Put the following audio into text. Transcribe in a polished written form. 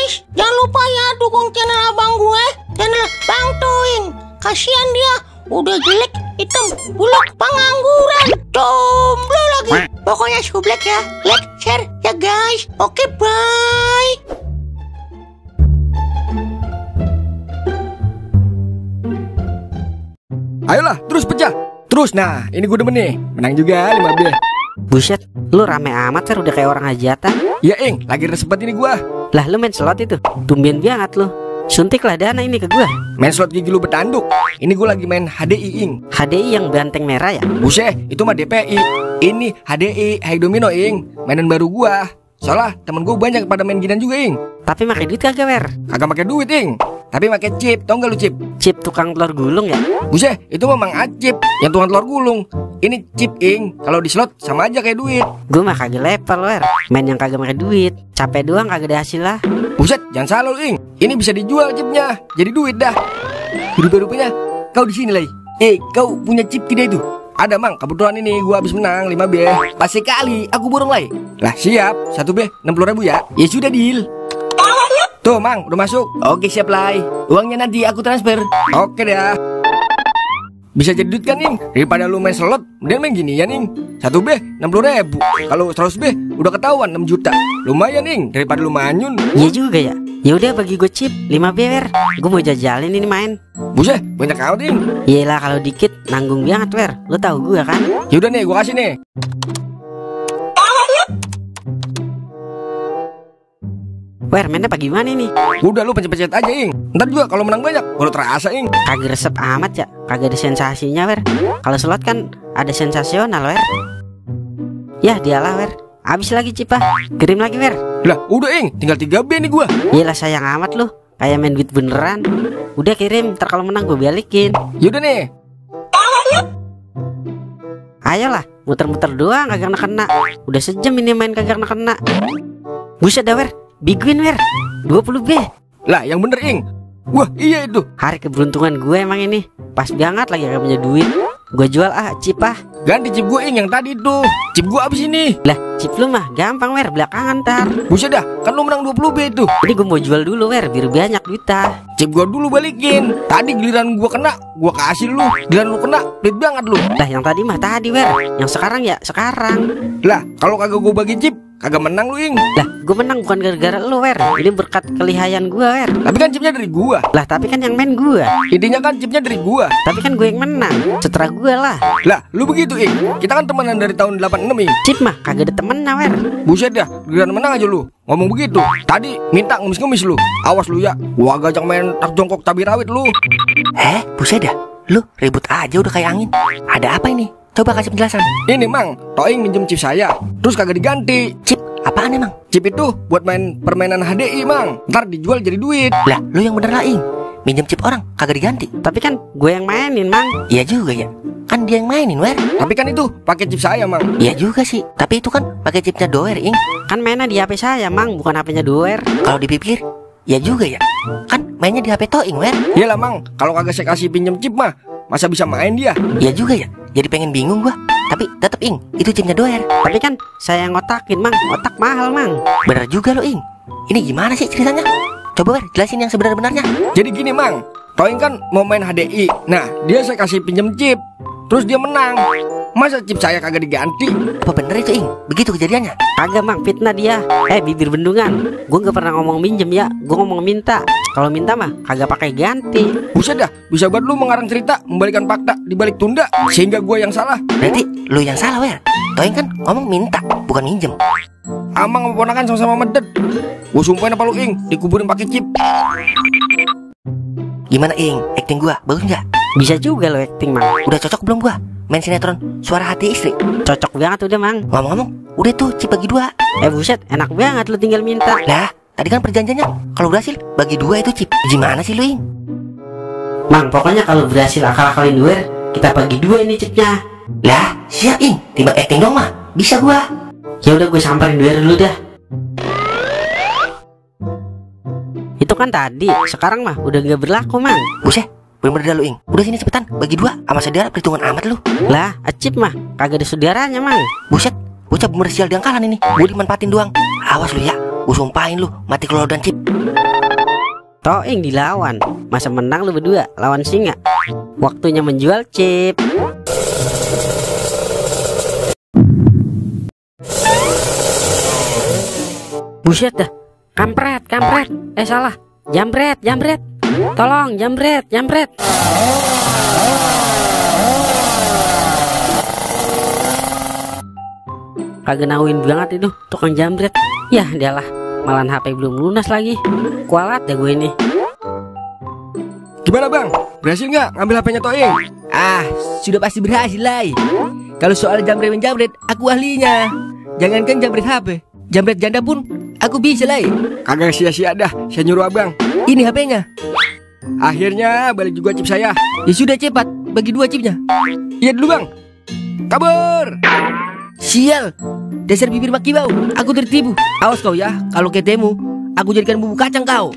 guys, jangan lupa ya dukung channel abang gue, channel Bang Toing. Kasihan dia, udah jelek, hitam, buluk, pengangguran, jomblo lagi. Pokoknya sublek ya, like, share ya guys. Oke, bye. Ayolah, terus pecah. Terus, nah ini gue demen nih. Menang juga 5B. Buset, lu rame amat Fer, udah kayak orang hajatan. Ya Ing, lagi resepet ini gua. Lah lu main slot itu, tumben banget lu. Suntiklah dana ini ke gua. Main slot gigi lu bertanduk. Ini gua lagi main HDI Ing. HDI yang banteng merah ya? Buset, itu mah DPI. Ini HDI, High Domino Ing. Mainan baru gua. Soalnya temen gua banyak pada main ginian juga Ing. Tapi pakai duit kagak Fer? Kagak pakai duit Ing, tapi pakai chip. Tau gak lu chip? Chip tukang telur gulung ya? Buset, itu memang Acip yang tukang telur gulung. Ini chip Ing. Kalau di slot sama aja kayak duit. Gua mah kagak level Fer, main yang kagak pakai duit. Capek doang kagak ada hasil lah. Buset, jangan salah lu Ing. Ini bisa dijual chipnya, jadi duit dah. Rupanya kau di sini lagi. Kau punya chip tidak itu? Ada Mang, kebetulan ini gua habis menang 5B. Pas sekali aku borong lagi. Lah siap, 1B 60.000 ya. Ya sudah deal. Tuh Mang, udah masuk. Oke siap Lai. Uangnya nanti aku transfer. Oke dah. Bisa jadi duit kan Ing? Daripada lu main slot, mending main gini ya Ing. 1B 60.000. Kalau 100B udah ketahuan 6 juta. Lumayan Ing, daripada lu manyun. Iya juga ya. Ya udah bagi gue chip 5B Fer. Gue mau jajalin ini main. Buset, banyak amat Ing. Iyalah kalau dikit nanggung banget Fer. Lu tahu gue kan? Yaudah nih, gua kasih nih. Wer, mainnya apa gimana nih? Udah lu pencet-pencet aja Ing. Ntar juga kalau menang banyak baru terasa Ing. Kagak resep amat ya. Kagak ada sensasinya Wer. Kalau slot kan ada sensasional Wer. Ya dialah Wer. Habis lagi cipah. Kirim lagi Wer. Lah udah Ing, tinggal 3B nih gua. Iyalah sayang amat lu. Kayak main duit beneran. Udah kirim, ntar kalau menang gue balikin. Yaudah nih. Ayolah, muter-muter doang kagak kena. Udah sejam ini main kagak kena. Buset dah Wer. Big win Wer, 20B. Lah yang bener Ing. Wah iya itu. Hari keberuntungan gue emang ini. Pas banget lagi gak punya duit. Gue jual chip ah. Ganti chip gue Ing yang tadi tuh. Chip gue abis ini. Lah chip lu mah gampang Wer, belakangan ntar. Buset dah, kan lu menang 20B tuh. Ini gue mau jual dulu Wer, biar banyak duitnya. Chip gue dulu balikin. Tadi giliran gue kena, gue kasih lu. Giliran lu kena, pelit banget lu. Lah yang tadi mah tadi Wer. Yang sekarang ya sekarang. Lah kalau kagak gue bagi chip, kagak menang lu Ing. Lah gue menang bukan gara-gara lu Wer. Ini berkat kelihayan gue Wer. Tapi kan chipnya dari gua. Lah tapi kan yang main gue. Intinya kan chipnya dari gua. Tapi kan gue yang menang. Setelah gue lah. Lah lu begitu Ing. Kita kan temenan dari tahun 86 Ing. Chip mah kagak ada temen Wer. Buset dah, giliran menang aja lu ngomong begitu. Tadi minta ngemis-ngemis lu. Awas lu ya, gua agak main tak jongkok cabai rawit lu. Buset dah, lu ribut aja udah kayak angin. Ada apa ini? Coba kasih penjelasan. Ini Mang, Toing minjem chip saya, terus kagak diganti. Chip apaan emang? Chip itu buat main permainan HDI Mang. Ntar dijual jadi duit. Lah, lu yang bener lah Ing. Minjem chip orang kagak diganti. Tapi kan gue yang mainin Mang. Iya juga ya. Kan dia yang mainin Wer. Tapi kan itu pakai chip saya Mang. Iya juga sih. Tapi itu kan pakai chipnya Doer Ing. Kan mainnya di HP saya Mang, bukan HP-nya Doer. Kalau dipikir, ya juga ya. Kan mainnya di HP Toing Wer. Iyalah Mang, kalau kagak saya kasih pinjem chip mah masa bisa main dia? Iya juga ya. Jadi pengen bingung gua. Tapi tetep Ing, itu chipnya Doer. Tapi kan saya yang ngotakin Mang, otak mahal Mang. Bener juga lo Ing. Ini gimana sih ceritanya? Coba Wer, jelasin yang sebenar-benarnya. Jadi gini Mang, Toing kan mau main HDI. Nah, dia saya kasih pinjem chip. Terus dia menang. Masa chip saya kagak diganti? Apa bener itu Ing? Begitu kejadiannya? Kagak Mang, fitnah dia. Bibir bendungan. Gue gak pernah ngomong minjem ya. Gue ngomong minta. Kalau minta mah kagak pakai ganti. Buset dah, bisa buat lu mengarang cerita, membalikan fakta dibalik tunda, sehingga gue yang salah. Berarti lu yang salah Wer. Toing kan ngomong minta, bukan minjem. Amang sama ponakan sama-sama medet. Gue sumpahin apa lu Ing, dikuburin pakai chip. Gimana Ing? Acting gua bagus nggak? Bisa juga lo acting Mang. Udah cocok belum gua main sinetron Suara Hati Istri? Cocok banget udah Mang. Ngomong-ngomong, udah tuh chip bagi 2. Buset, enak banget lo tinggal minta. Lah, tadi kan perjanjiannya kalau berhasil bagi 2 itu chip. Gimana sih lu Ing? Mang, pokoknya kalau berhasil akal-akalin Doer, kita bagi 2 ini chipnya. Lah, siap Ing. Tiba acting dong mah. Bisa gua. Ya udah gue samperin Doer dulu dah. Itu kan tadi, sekarang mah udah nggak berlaku Mang. Buset, bener-bener dah lu Ing. Udah sini cepetan, bagi 2 sama saudara, perhitungan amat lu. Lah, chip mah kagak ada saudaranya Mang. Buset, bocah bener sial di angkalan ini. Gue dimanfaatin doang. Awas lu ya, gue sumpahin lu mati kalau dan chip. Toing dilawan. Masa menang lu berdua lawan singa? Waktunya menjual chip. Buset dah. Kampret. Salah. Jambret. Tolong, jambret. Kagak nauin banget itu tukang jambret. Yah dialah, malahan HP belum lunas lagi. Kualat dah gue ini. Gimana bang? Berhasil nggak ngambil HP-nya Toing? Ah, sudah pasti berhasil lah. Kalau soal jambret, aku ahlinya. Jangankan jambret HP, jambret janda pun aku bisa lah. Kagak sia-sia dah, saya nyuruh abang. Ini HP-nya. Akhirnya balik juga chip saya. Ya sudah cepat, bagi 2 chipnya. Iya dulu bang. Kabur. Sial, dasar bibir maki bau. Aku tertipu. Awas kau ya, kalau ketemu aku jadikan bumbu kacang kau.